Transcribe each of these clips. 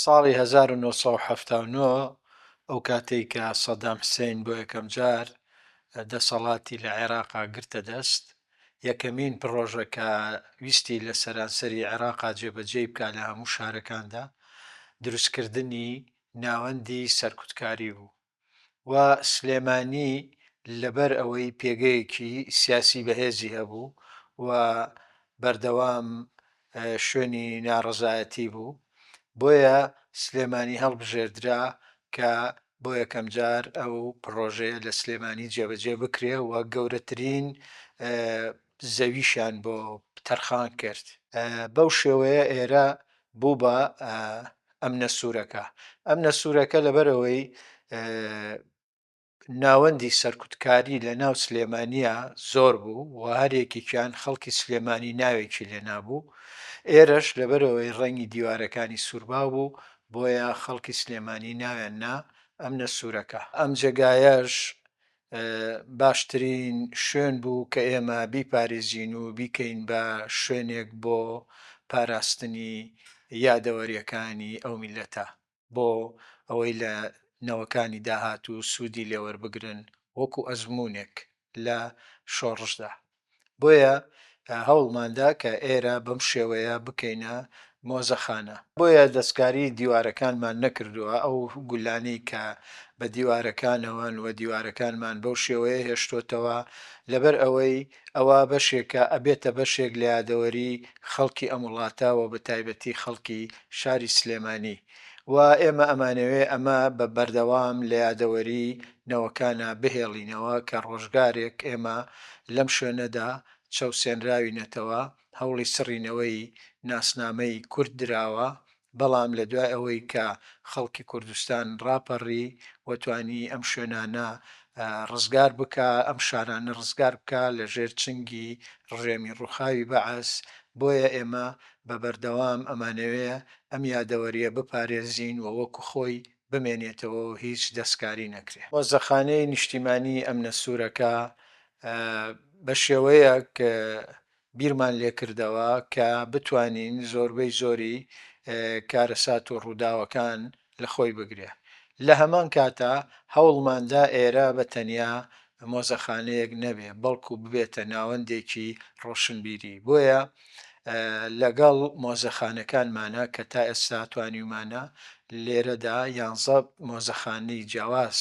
ساڵی 1979 ئەو کاتەی کە سەدام حسین بۆ یەکەم جار دەسەڵاتی لە عێراقا گرتە دەست، یەکەمین پڕۆژە کە ویستی لە سەرانسەری عێراقا جێبەجێی بکا لە هەموو شارەکاندا، دروستکردنی ناوەندی سەرکوتکاری بوو و سلێمانی لەبەر ئەوەی پێگەیەکی سیاسی بەهێزی هەبوو و بەردەوام شوێنی ناڕەزایەتی بوو، بۆیە سلێمانی هەڵبژێردرا کە بۆ یەکەمجار ئەو پڕۆژەیە لە سلێمانی جێبەجێ بکرێ و گەورەترین زەویشیان بۆ تەرخان کرد. بەو شێوەیە ئێرە بوو بە ئەمنە سوورەکە. ئەمنە سوورەکە لەبەرئەوەی ناوەندی سەرکوتکاری لە ناو سلێمانیا زۆر بوو و هەر یەکێکیان خەڵکی سلێمانی ناوێکی لێ نابوو، ئێرەش لەبەرئەوەی ڕەنگی دیوارەکانی سوورباو بوو بۆیە خەڵکی سلێمانی ناویان نا ئەمنە سوورەکە. ئەم جێگایەش باشترین شوێن بوو کە ئێمە بیپارێزین و بیکەین بە شوێنێک بۆ پاراستنی یادەوەرییەکانی ئەو میللەتە. بۆ ئەوەی لە نەوەکانی داهاتوو سوودی لێوەربگرن وەکو ئەزموونێک لە شۆڕشدا. بۆیە هەوڵماندا کە ئێرە بەم شێوەیە بکەینە مۆزەخانە. بۆیە دەستکاری دیوارەکانمان نەکردووە، ئەو گولانەی کە بە دیوارەکانەوەن و دیوارەکانمان بەو شێوەیە هێشتۆتەوە، لەبەر ئەوەی ئەوە بەشێکە ئەبێتە بەشێک لە یادەوەری خەڵکی ئەم وڵاتە و بە تایبەتی خەڵکی شاری سلێمانی و ئێمە ئەمانەوێ ئەمە بە بەردەوام لە یادەوەری نەوەکانا بهێڵینەوە کە ڕۆژگارێک ئێمە لەم شوێنەدا چەوسێنراوینەتەوە، هەوڵی سڕینەوەی ناسنامەی کورد دراوە، بەڵام لە دوای ئەوەی کە خەڵکی کوردستان ڕاپەڕی و توانی ئەم شوێنانە ڕزگار بکا، ئەم شارانە ڕزگار بکا لە ژێر چنگی ڕژێمی ڕووخاوی بەعس، بۆیە ئێمە بە بەردەوام ئەمانەوێ ئەم یادەوەرییە بپارێزین و وەکو خۆی بمێنێتەوە و هیچ دەستکاری نەکرێ. مۆزەخانەی نیشتیمانیی ئەمنە سوورەکە بە شێوەیەک بیرمان لێکردەوە کە بتوانین زۆربەی زۆری کارەسات و ڕووداوەکان لە خۆی بگرێ. لە هەمان کاتا هەوڵماندا ئێرە بە تەنیا مۆزەخانەیەک نەبێ، بەڵکو ببێتە ناوەندێکی ڕۆشنبیری. بۆیە لەگەڵ مۆزەخانەکانمانە کە تا ئێستا توانیومانە لێرەدا یانزە مۆزەخانەی جیاواز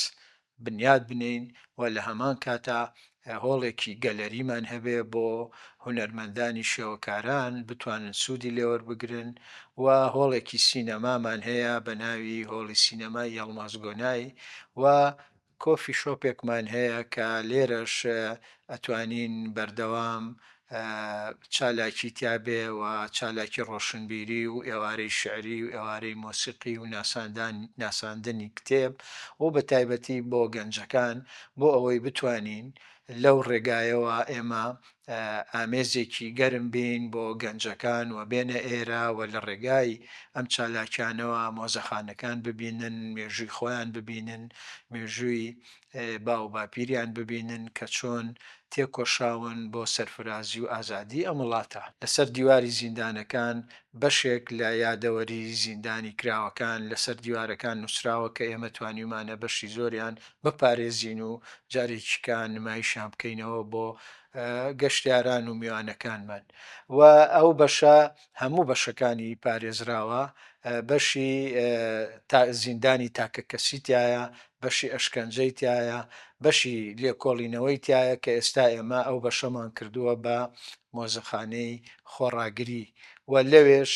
بنیات بنێین و لە هەمان کاتا هۆڵێکی گەلەریمان هەبێ بۆ هونەرمەندانی شێوەکاران بتوانن سوودی لێوەربگرن و هۆڵێکی سینەمامان هەیە بە ناوی هۆڵی سینەمای یەڵماز گۆنای و کۆفی شۆپێکمان هەیە کە لێرەش ئەتوانین بەردەوام چالاکی تیا بێ و چالاکی ڕۆشنبیری و ئێوارەی شیعری و ئێوارەی مۆسیقی و ناساندان ناساندنی کتێب و بە تایبەتی بۆ گەنجەکان بۆ ئەوەی بتوانین لەو ڕێگایەوە ئێمە ئامێزێکی گەرم بین بۆ گەنجەکان و بێنە ئێرە و لە ڕێگای ئەم چالاکیانەوە مۆزەخانەکان ببینن، مێژووی خۆیان ببینن، مێژووی باو و باپیریان ببینن کە چۆن تێکۆشاون بۆ سەرفرازی و ئازادی ئەم وڵاتە. لەسەر دیواری زیندانەکان بەشێک لە یادەوەری زیندانی کراوەکان لەسەر دیوارەکان نووسراوە کە ئێمە توانیومانە بەشی زۆریان بپارێزین و جارێکیکە نمایشیان بکەینەوە بۆ گەشتیاران و میوانەکانمان و ئەو بەشە هەموو بەشەکانی پارێزراوە بەشی زیندانی تاکەکەسی تایە بەشی ئەشکەنجەی تایە بەشی لێکۆڵینەوەی تایە کە ئێستا ئێمە ئەو بەشەمان کردووە بە مۆزەخانەی خۆڕاگری و لەوێش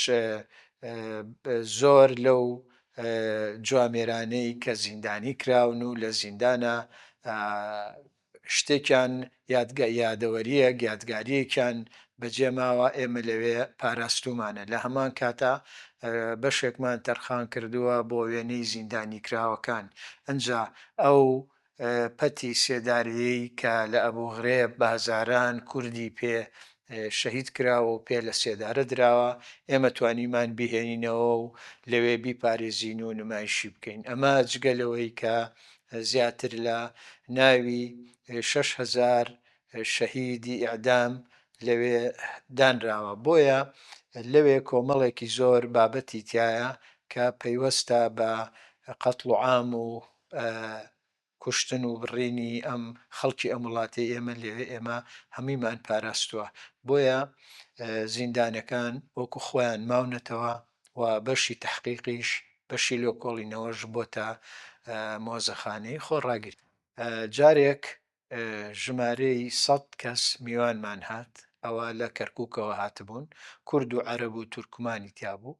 زۆر لەو جوامێرانەی کە زیندانی کراون و لە زیندانە شتێکیان یادگە یادەوەرییەک یادگارییەکیان بەجێ ماوە ئێمە لەوێ پاراستوومانە لە هەمان کاتا بەشێکمان تەرخان کردووە بۆ وێنەی زیندانیکراوەکان ئنجا ئەو پەتی سێدارەیەی کە لە ئەبوغرێب بە هەزاران کوردی پێ شەهید کراوە و پێ لە سێدارە دراوە ئێمە توانیمان بیهێنینەوە و لەوێ بیپارێزین و نمایشی بکەین ئەمە جگە لەوەی کە زیاتر لە ناوی 6000 شەهیدی ئیعدام لەوێ دانراوە بۆیە لەوێ کۆمەڵێکی زۆر بابەتی تایە کە پەیوەستە بە قەتڵ و عام و کوشتن و بڕینی ئەم خەڵکی ئەم وڵاتەی ئێمە لەوێ ئێمە هەموویمان پاراستووە بۆیە زیندانەکان وەکو خۆیان ماونەتەوە و بەشی تەحقیقیش بەشی لێکۆڵینەوەش بۆتە مۆزەخانەی خۆڕاگری. جارێک ژمارەی سەد کەس میوانمان هات، ئەوە لە کەرکووکەوە هاتبوون، کورد و عەرەب و تورکمانی تیا بوو.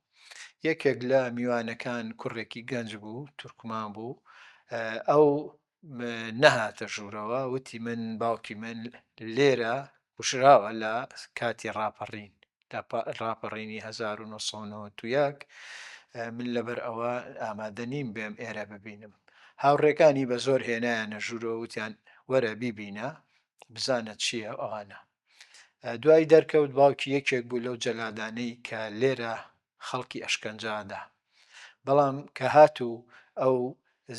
یەکێک لە میوانەکان کوڕێکی گەنج بوو، تورکمان بوو، ئەو نەهاتە ژوورەوە، وتی من باوکی من لێرە کوژراوە لە کاتی ڕاپەڕین، لە ڕاپەڕینی 1991 من لەبەر ئەوە ئامادە نیم بێم ئێرە ببینم. هاوڕێکانی بە زۆر هێنایانە ژوورەوە وتیان وەرە بیبینە بزانە چییە ئەوانە. دوای دەرکەوت باوکی یەکێک بوو لەو جەلادانەی کە لێرە خەڵکی ئەشکەنجە ئەدا. بەڵام کە هات و ئەو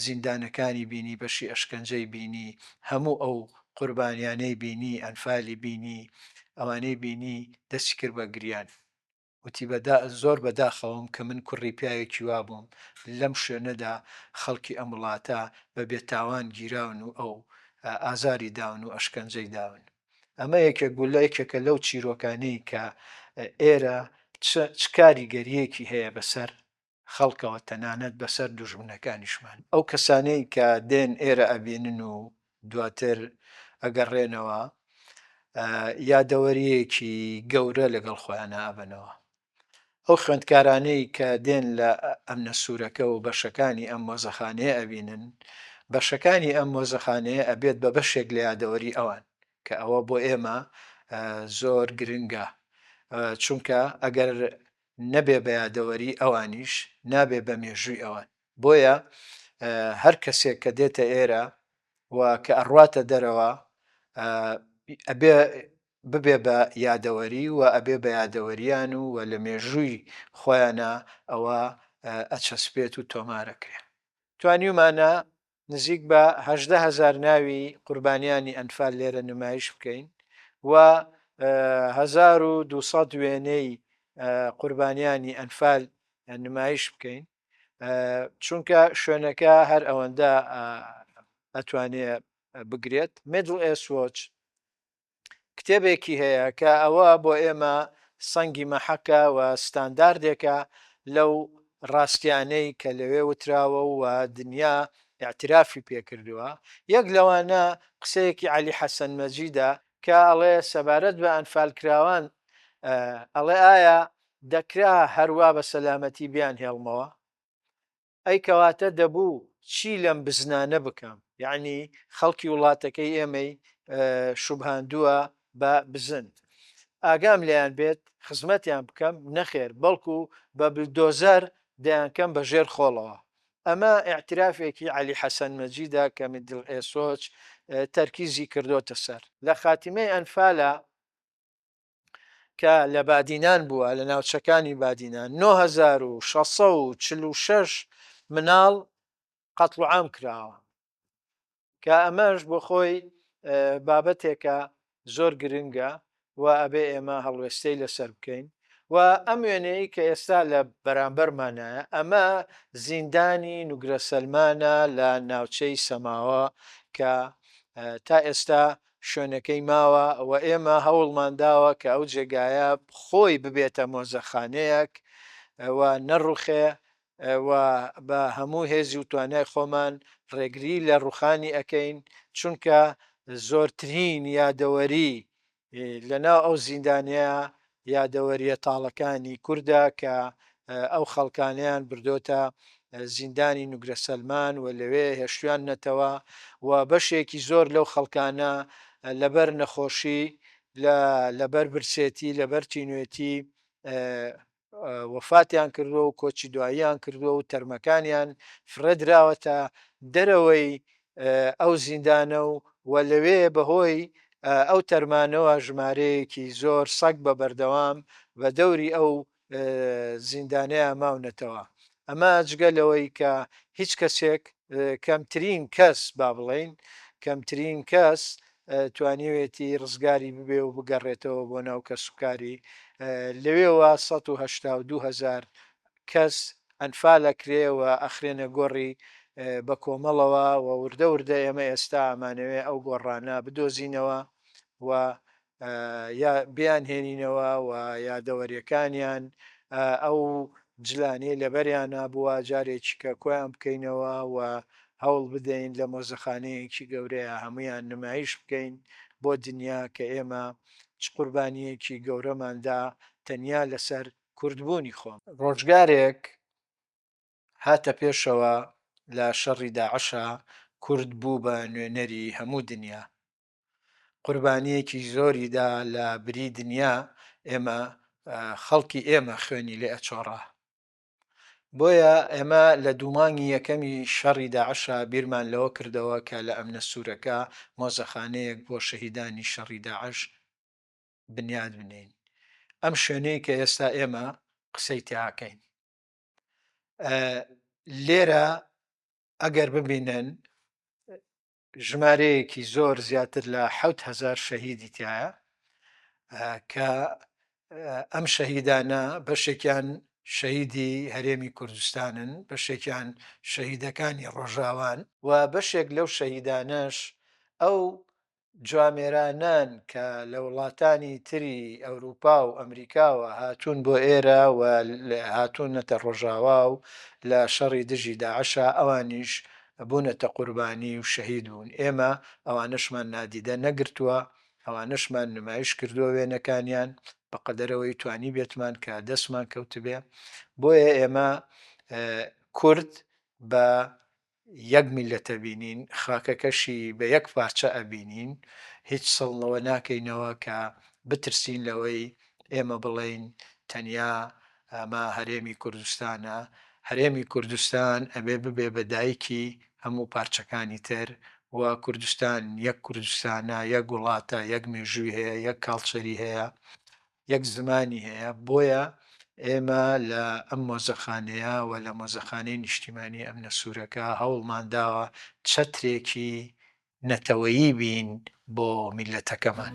زیندانەکانی بینی، بەشی ئەشکەنجەی بینی، هەموو ئەو قوربانیانەی بینی، ئەنفالی بینی، ئەوانەی بینی، دەستی کرد بە گریان. وتی بەدا زۆر بەداخەوەم کە من کوڕی پیاوێکی وا بووم، لەم شوێنەدا خەڵکی ئەم وڵاتە بە بێتاوان گیراون و ئەو ئازاری داون و ئەشکەنجەی داون. ئەمە یەکێک بوو لە یەکێکە لەو چیرۆکانەی کە ئێرە چ چ کاریگەرییەکی هەیە بەسەر خەڵکەوە تەنانەت بەسەر دوژمنەکانیشمان. ئەو کەسانەی کە دێن ئێرە ئەبینن و دواتر ئەگەڕێنەوە یادەوەرییەکی گەورە لەگەڵ خۆیانا ئەبەنەوە. ئەو خوێندکارانەی کە دێن لە ئەمنە سوورەکە و بەشەکانی ئەم مۆزەخانەیە ئەبینن، بەشەکانی ئەم مۆزەخانەیە ئەبێت بە بەشێک لە یادەوەری ئەوان، کە ئەوە بۆ ئێمە زۆر گرنگە، چونکە ئەگەر نەبێ بە یادەوەری ئەوانیش، نابێ بە مێژووی ئەوان. بۆیە هەر کەسێک کە دێتە ئێرە و کە ئەڕواتە دەرەوە ئەبێ ببێ بە یادەوەری و ئەبێ بە یادەوەریان و و لە مێژووی خۆیانا ئەوە ئەچەسپێت و تۆمارەکرێ. توانیومانە نزیک بە 18 هەزار ناوی قوربانیانی ئەنفال لێرە نمایش بکەین و 1200 وێنەی قوربانیانی ئەنفال نمایش بکەین چونکە شوێنەکە هەر ئەوەندە ئەتوانێ بگرێت. Middle East Watch کتێبێکی هەیە کە ئەوە بۆ ئێمە سەنگی مەحەکە و ستانداردێکە لەو ڕاستیانەی کە لەوێ وتراوە و دنیا ئیعترافی پێکردووە. یەک لەوانە قسەیەکی عەلی حەسەن مەجیدە کە ئەڵێ سەبارەت بە ئەنفالکراوان ئەڵێ ئایا دەکرا هەروا بە سەلامەتی بیانهێڵمەوە؟ ئەی کەواتە دەبوو چی لەم بزنانە بکەم؟ یەعنی خەڵکی وڵاتەکەی ئێمەی شوبهاندووە بە بزن. ئاگام لێیان بێت خزمەتیان بکەم، نەخێر بەڵکو بە بلدۆزەر دەیانکەم بە ژێر خۆڵەوە. ئەمە ئیعترافێکی عەلی حەسەن مەجیدە کە میدڵ ئێست وۆچ تەرکیزی کردۆتە سەر. لە خاتیمەی ئەنفالا کە لە بادینان بووە، لە ناوچەکانی بادینان 9646 مناڵ قەتڵوعام کراوە کە ئەمەش بۆ خۆی بابەتێکە زۆر گرنگە و ئەبێ ئێمە هەڵوێستەی لەسەر بکەین و ئەم وێنەیە کە ئێستا لە بەرامبەرمانایە ئەمە زیندانی نوگرە سەلمانە لە ناوچەی سەماوە کە تا ئێستا شوێنەکەی ماوە و ئێمە هەوڵمان داوە کە ئەو جێگایە خۆی ببێتە مۆزەخانەیەک و نەڕوخێ و بە هەموو هێزی و توانای خۆمان ڕێگری لە ڕوخانی ئەکەین چونکە زۆرترین یادەوەری لە ناو ئەو زیندانەیە یادەوەریە تاڵەکانی کوردە کە ئەو خەڵکانەیان بردۆتە زیندانی نوگرە سەلمان و لەوێ هێشتویاننەتەوە و بەشێکی زۆر لەو خەڵکانە لەبەر نەخۆشی لە لەبەر برسێتی لەبەر تینوێتی وەفاتیان کردووە و کۆچی دواییان کردووە و تەرمەکانیان فڕێدراوەتە دەرەوەی ئەو زیندانە و و لەوێ بەهۆی ئەو تەرمانەوە ژمارەیەکی زۆر سەگ بە بەردەوام بە دەوری ئەو زیندانەیە ماونەتەوە. ئەمە جگە لەوەی کە هیچ کەسێک کەمترین کەس با بڵێین کەمترین کەس توانیوێتی ڕزگاری ببێ و بگەڕێتەوە بۆ ناو کەسوکاری لەوێوە 182 هەزار کەس ئەنفال ئەکرێ و ئەخرێنە گۆڕی بە کۆمەڵەوە و وردە وردە ئێمە ئێستا ئەمانەوێ ئەو گۆڕانە بدۆزینەوە و یا بیانهێنینەوە و یادەوەریەکانیان ئەو جلانەی لەبەریانا بووە جارێکی کە کۆیان بکەینەوە و هەوڵ بدەین لە مۆزەخانەیەکی گەورەیا هەموویان نمایش بکەین بۆ دنیا کە ئێمە چ قوربانیەکی گەورەمان دا تەنیا لەسەر کوردبوونی خۆمان. ڕۆژگارێک هاتە پێشەوە لە شەڕی داعشا کورد بوو بە نوێنەری هەموو دنیا. قوربانیەکی زۆری دا لە بری دنیا ئێمە خەڵکی ئێمە خوێنی لێ ئەچۆڕا بۆیە ئێمە لە دوومانگی یەکەمی شەڕی داعشا بیرمان لەوە کردەوە کە لە ئەمنە سوورەکە مۆزەخانەیەک بۆ شەهیدانی شەڕی داعش بنیاد بنێین ئەم شوێنەی کە ئێستا ئێمە قسەی تیاکەین لێرە ئەگەر ببینن ژمارەیەکی زۆر زیاتر لە 7000 شەهیدی تایە کە ئەم شەهیدانە بەشێکیان شەهیدی هەرێمی کوردستانن بەشێکیان شەهیدەکانی ڕۆژاوان و بەشێک لەو شەهیدانەش ئەو جوامێرانەن کە لە وڵاتانی تری ئەوروپا و ئەمریکاوە هاتوون بۆ ئێرە و هاتوونەتە ڕۆژاوا و لە شەڕی دژی داعشا ئەوانیش بوونەتە قوربانی و شەهید بوون. ئێمە ئەوانەشمان نادیدە نەگرتووە، ئەوانەشمان نمایش کردووە وێنەکانیان بە قەدەرەوەی توانیبێتمان کە دەستمان کەوتبێ. بۆیە ئێمە کورد بە یەک میللەت ئەبینین، خاکەکەشی بە یەک پارچە ئەبینین، هیچ سڵ لەوە ناکەینەوە کە بترسین لەوەی ئێمە بڵێین تەنیا ئەمە هەرێمی کوردستانە، هەرێمی کوردستان ئەبێ ببێ بە دایکی هەموو پارچەکانی تر و کوردستان یەک کوردستانە، یەک وڵاتە، یەک مێژووی هەیە، یەک کاڵچەری هەیە. یەک زمانی هەیە، بۆیە ئێمە لە ئەم مۆزەخانەیە و لە مۆزەخانەی نیشتیمانی ئەمنە سوورەکە هەوڵمان داوە چەترێکی نەتەوەیی بین بۆ میللەتەکەمان.